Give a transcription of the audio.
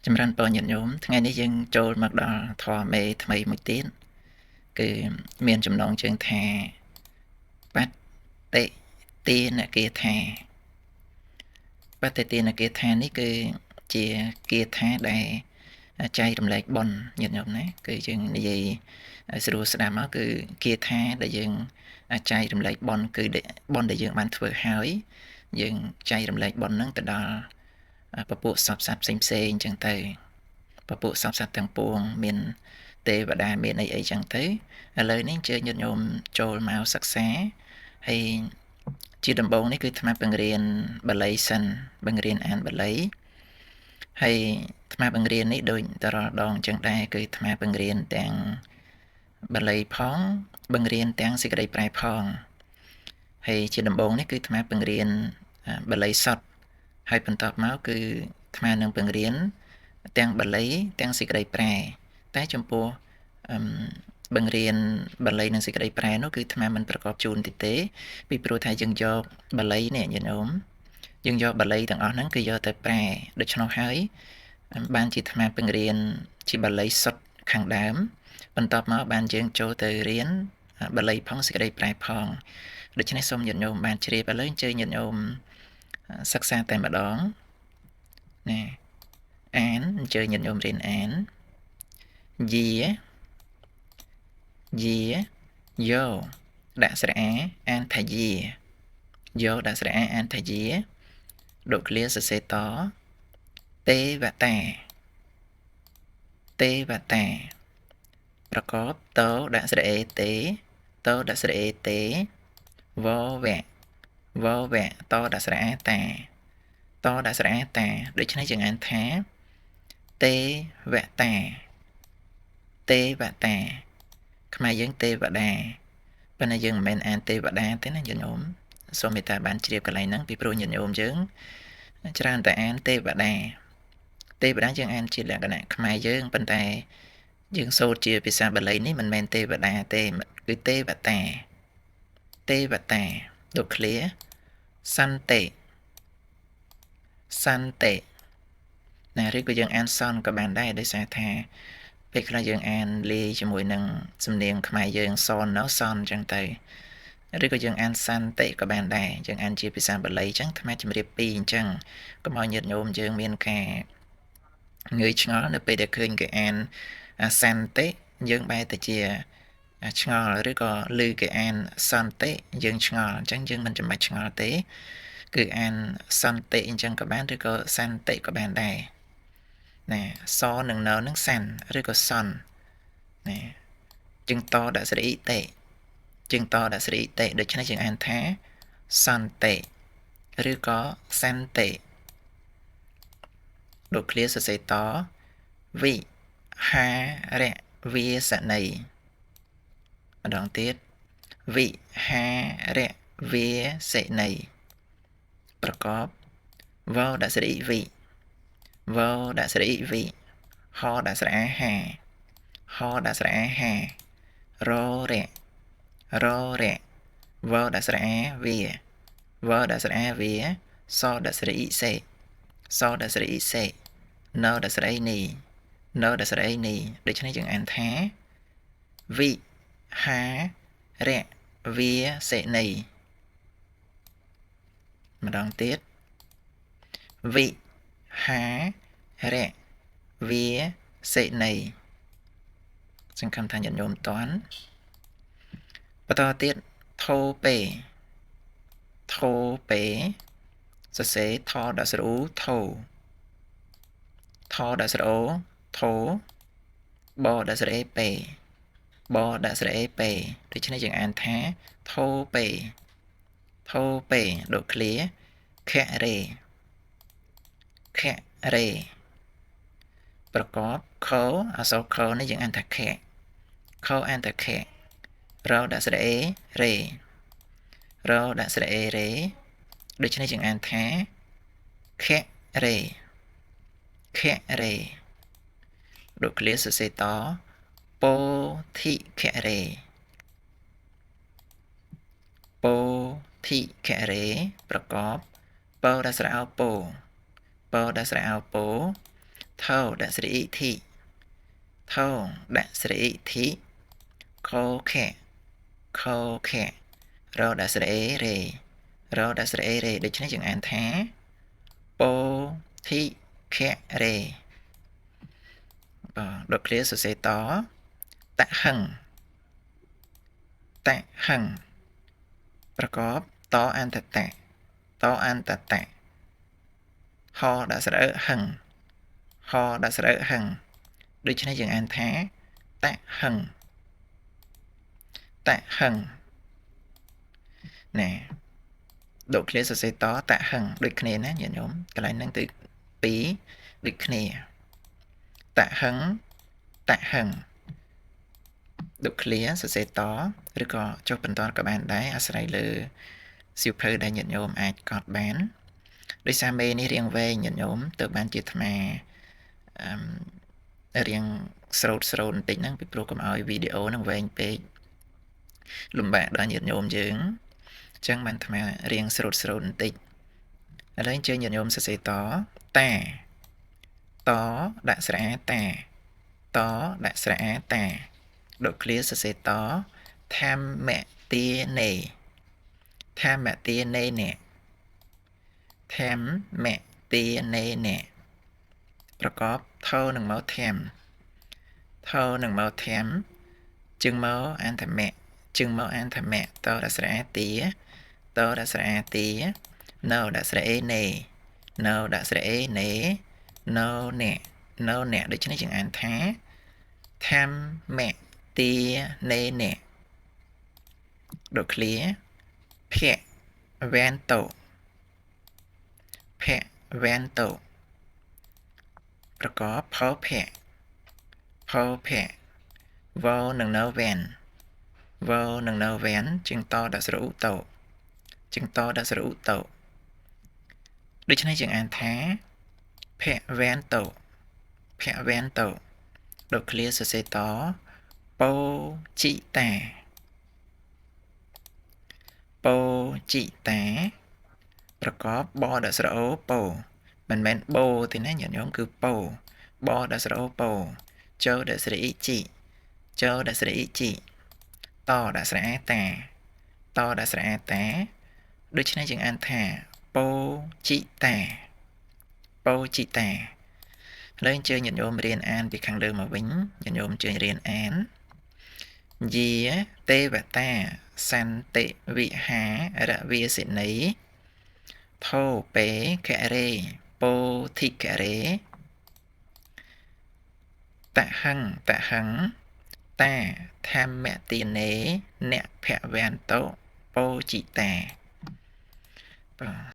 ចម្រើនពរញាតិញោមថ្ងៃនេះយើងចូលមកដល់ធម៌មេថ្មីមួយទៀតគឺមានចំណងជើងថាបតិទានគាថាបតិទានគាថានេះគឺជាគាថាដែលចែករំលែកបុណ្យញាតិញោមណាគឺយើងនិយាយឲ្យស្រួលស្ដាប់មកគឺគាថាដែលយើងចែករំលែកបុណ្យគឺបុណ្យដែលយើងបានធ្វើហើយយើងចែករំលែកបុណ្យហ្នឹងទៅដល់ពពួកសព្វសត្វផ្សេងផ្សេងអញ្ចឹងទៅពពួកសព្វសត្វទាំងពួងមានទេវតាមានអីអីចឹងទៅឥឡូវនេះអញ្ជើញញាតិញោមចូលមកសិក្សាហើយជាដំបូងនេះគឺអាត្មាបង្រៀនបាលីសិនបង្រៀនអានបាលីហើយអាត្មាបង្រៀននេះដូចតរាល់ដងអញ្ចឹងដែរគឺអាត្មាបង្រៀនទាំងបាលីផងបង្រៀនទាំងសេចក្តីប្រែផងហើយជាដំបូងនេះគឺអាត្មាបង្រៀនបាលីសុទ្ធហើយបន្ទាប់មកគឺអាត្មានឹងបង្រៀនទាំងបាលីទាំងសេចក្តីប្រែតែចំពោះបង្រៀនបាលីនិងសេចក្តីប្រែនោះគឺអាត្មាមិនប្រកបជូនទីទេពីព្រោះថាយើងយកបាលីនេះញាតិញោមយើងយកបាលីទាំងអស់ហ្នឹងគឺយកទៅប្រែដូច្នោះហើយបានជាអាត្មាបង្រៀនជាបាលីសុទ្ធខាងដើមបន្ទាប់មកបានយើងចូលទៅរៀនបាលីផងសេចក្តីប្រែផងដូច្នេះសូមញាតិញោមបានជ្រាបឥឡូវអញ្ជើញញាតិញោមសិក្សាតែម្ដងណាអានអញ្ជើញញាតិញោមរៀនអានយាយាយោដាក់ស្រៈអាអានថាយាយោដាក់ស្រៈអាអានថាយាដកឃ្លាសរសេរតទេវតាទេវតាប្រកបតដាក់ស្រៈអេទេតដាក់ស្រៈអេទេវវៈវវៈតដាក់ស្រៈអាតាតដាក់ស្រៈអាតាដូច្នេះយើងអានថាទេវតាទេវតាខ្មែរយើងទេវតាប៉ុន្តែយើងមិនមែនអានទេវតាទេណាញាតិញោមសូមមេត្តាបានជ្រាបកន្លែងហ្នឹងពីព្រោះញាតិញោមយើងច្រើនតែអានទេវតាទេវតាយើងអានជាលក្ខណៈខ្មែរយើងប៉ុន្តែយើងសូត្រជាភាសាបាលីនេះមិនមែនទេវតាទេគឺទេវតាទេវតាដូចឃ្លាសន្តិសន្តិណាឬក៏យើងអានសនក៏បានដែរដោយសារថាពេលខ្លះយើងអានលាយជាមួយនឹងសំនៀងខ្មែរយើងសនណោសនអញ្ចឹងទៅឬក៏យើងអានសន្តិក៏បានដែរយើងអានជាភាសាបាលីអញ្ចឹងអាត្មាជម្រាបពីរអញ្ចឹងកុំឲ្យញាតិញោមយើងមានការងឿយឆ្ងល់នៅពេលដែលឃើញគេអានសន្តិយើងបែរទៅជាឆ្ងល់ឬក៏ឮគេអានសន្តិយើងឆ្ងល់អញ្ចឹងយើងមិនចាំបាច់ឆ្ងល់ទេគឺអានសន្តិអញ្ចឹងក៏បានឬក៏សន្តិក៏បានដែរណាសនិងនៅនឹងសាន់ឬក៏សន់ណាជាងតដាក់ស្រីតេជាងតដាក់ស្រីតេដូច្នេះយើងអានថាសន្តិឬក៏សន្តិដូចឃ្លាសរសេរតវិហារវាសនីម្ដងទៀតវិហារវាសិនីប្រកបវដាក់ស្រីវិវដាក់ស្រីវិហដាក់ស្រៈអាហាហដាក់ស្រៈអាហាររៈររៈវដាក់ស្រៈអាវាវដាក់ស្រៈអាវាសដាក់ស្រីសេសដាក់ស្រីសេណដាក់ស្រីនីណដាក់ស្រីនីដូច្នេះយើងអានថាវិហារៈវាសិនីម្ដងទៀតវិហារៈវាសិនីសង្ឃឹមថាញាតិញោមតន់បន្តទៀតថោពេថោពេសរសេរថដាក់ស្រ៊ូថោថដាក់ស្រអូថោបដាក់ស្រេពេបដាក់ស្រេពេដូច្នេះយើងអានថាថោពេថោពេដូចឃ្លាខរេខរេប្រកបខអក្សរខនេះយើងអានថាខខអានថាខរដាក់ស្រេរេរដាក់ស្រេរេដូច្នេះយើងអានថាខរេខរេដូចឃ្លាសរសេរតពោធិខរេពោធិខរេប្រកប ពោដាក់ស្រៈអោពោពោដាក់ស្រៈអោពោ ថោដាក់ស្រៈអ៊ីធីថោដាក់ស្រៈអ៊ីធីខោខៈខោខៈរដាក់ស្រៈអេរេរដាក់ស្រៈអេរេដូច្នេះយើងអានថាពោធិខរេបាទដកឃ្លាសរសេរតតហឹងតហឹងប្រកបតអន្តតៈតអន្តតៈហដាក់ស្រៈហឹងហដាក់ស្រៈហឹងដូច្នេះយើងអានថាតហឹងតហឹងណែដកឃ្លាសរសេរតតហឹងដូចគ្នាណាញាតិញោមកន្លែងហ្នឹងគឺ2ដូចគ្នាតហឹងតហឹងដកឃ្លាសរសេរតឬក៏ចុះបន្តក៏បានដែរអាស្រ័យលើសៀវភៅដែលញាតិញោមអាចកត់បានដោយសារមេនេះរៀងវែងញាតិញោមទៅបានជាអាត្មាអឺរៀងស្រូតស្រូតបន្តិចហ្នឹងពីព្រោះកុំឲ្យវីដេអូហ្នឹងវែងពេកលំបាកដល់ញាតិញោមយើងអញ្ចឹងបានអាត្មារៀងស្រូតស្រូតបន្តិចឥឡូវអញ្ជើញញាតិញោមសរសេរតតាតដាក់ស្រៈអាតាតដាក់ស្រៈអាតាដកឃ្លាសរសេរតធម្មទានេធម្មទានេអ្នកធម្មទានេអ្នកប្រកបថោនឹងមកធម្មថោនឹងមកធម្មជើងមកអន្តមៈជើងមកអន្តមៈតដាក់ស្រៈអាទាតដាក់ស្រៈអាទានៅដាក់ស្រៈអេនេនៅដាក់ស្រៈអេនេនៅអ្នកនៅអ្នកដូច្នេះយើងអានថាធម្មទានេអ្នកដកឃ្លាភៈវេនតោភៈវេនតោប្រកបផលភៈផលភៈវនឹងនៅវេនវនឹងនៅវេនជាងតដាក់ស្រឧតោជាងតដាក់ស្រឧតោដូច្នេះយើងអានថាភៈវេនតោភៈវេនតោដកឃ្លាសរសេរតពោជីតាពោជីតាប្រកបបដាក់ស្រអូពោមិនមែនបោទេណាញាតិញោមគឺពោបដាក់ស្រអូពោចូលដាក់ស្រអ៊ីជីចូលដាក់ស្រអ៊ីជីតដាក់ស្រអាតាតដាក់ស្រអាតាដូច្នេះយើងអានថាពោជីតាពោជីតាឥឡូវអញ្ជើញញាតិញោមរៀនអានពីខាងលើមកវិញញាតិញោមអញ្ជើញរៀនអានយាទេវតាសន្តិវិហារវាសិនីធោពេករេពោធិករេតហឹងតហឹងតាធម្មទានេអ្នកភវន្តោពោជីតាបាទ